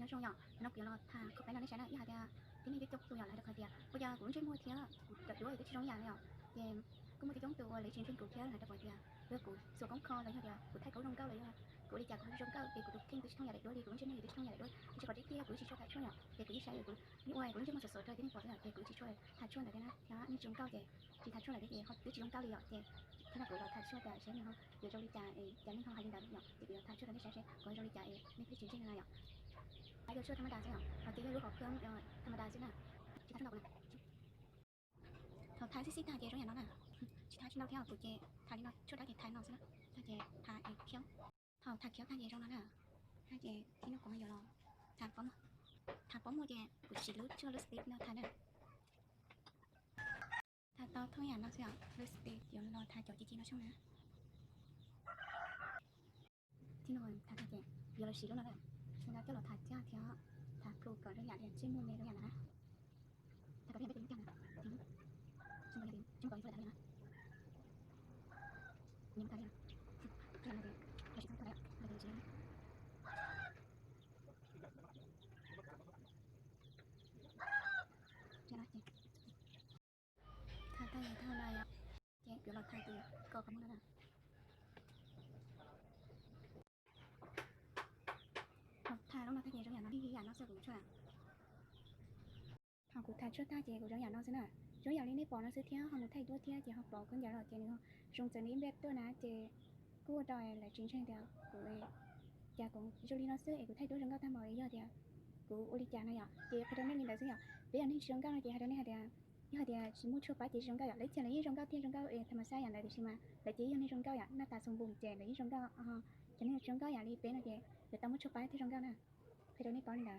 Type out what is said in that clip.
Zoo yom, no kuv yuav los tham qhov peb no nej saib na, yog hais tias tib neeg coob coob tus yom, lawv rau qhov tias ua cas kuv lub ntsej muag thiab kuv cov duab twb tsis zoo ib yam li yom. Ces kuj muaj coob coob tus uas lawv tsis ntseeg kuv thiab lawv rau qhov tias yog kuv xuas koob kho los yog tias kuv thaij koob zoo nkauj los yog kuv ua li cas kuv zoo nkauj ces kuv tus kheej twb tsis thooj yam daim duab li, kuv lub ntsej muag twb tsis thooj yam daim duab. Tab sis qhov tseeb tiag kuv twb tsis tshua tham tshuaj yom, ces kuv yeej saib kuv yeej ua kuv lub ntsej muag xuas xuas rau tib neeg pom xwb yom, ces kuv twb tsis tshua tham tshuaj ntawm tej na, yog nej tsis zoo nkauj ces tsis tham tshuaj lawm thiab ces ho twb tsis zoo nkauj li yom, ces thiab no kuv los tham tshuaj tias seb nej ho yuav zoo li cas es cas nej ho hais li ntawd yom, ces kuv yuav tham tshuaj rau nej saib seb kuv zoo li cas es nej thiaj tsis ntseeg no yom. Yuav tshuaj tham ma das xwb yom, ho ces yog lub hom khwb tham ma das xwb na. Tsis tham tshuaj ntau kuv na. Thaum tham xib xib tag ces zoo yam no na. Tsis tham tsis ntau thiab kuv ces tham li no, tshuaj dawb ces tham no xwb na. Tag ces tham khiav. Thaum tham khiav tag ces zoo no na. Tag ces tib no kuv yuav los tham pob muag. Tham pob muag ces kuv siv lub tshuaj lipstick no tham na. Tham tau thooj yam no xwb yom, lipstick yuav los tham cov ci ci no xwb na. Tib no tham tag ces yuav los siv lub no lawm, lub no coj los tham caj thiab tham plhu kom zoo yam li ntsej muag me zoo yam ntawd na. Tham kom peb peb tus lub caj na, tsis npaum yog tias tsis npaum yog tau li na. Nyias muab tau li na. Tsis tau li na, los tsis tau li na. Tham tag ces tag no yom, ces kuv los tham tus ko qhov muag no na. Tham lub no tag ces zoo yam no, ib yam no xwb kuv tshuaj. Ho kuv tham tshuaj tag ces kuv zoo yam no xwb na. Zoo yam li nej pom no xwb thiab ho mus thaij duab thiab ces ho pom khaub ncaws los ces nws zoo txawv nws ib npej tuaj na ces kuj ua rau lawv tsis ntseeg tias kuv, cas kuv zoo li no xwb es kuv thaij duab zoo nkauj tag npaum li, yog tias kuv ua li cas no yom, ces qhia rau nej li ntawd xwb yom. Peb yog neeg tsis zoo nkauj no ces hais rau nej hais tias yog hais tias tsis muaj tshuaj pab ces tsis zoo nkauj yom. Lawv ib txhia lawv yeej zoo nkauj thiab zoo nkauj tham mas xab yam ntawd tiam sis mas lawv ces yeej yog neeg zoo nkauj yom, naj tas xoo npum ces lawv yeej zoo nkauj. Cov neeg tsis zoo nkauj yam li peb no ces yuav tau muaj tshuaj pab thiaj zoo nkauj na. Qhia rau nej paub li ntawd.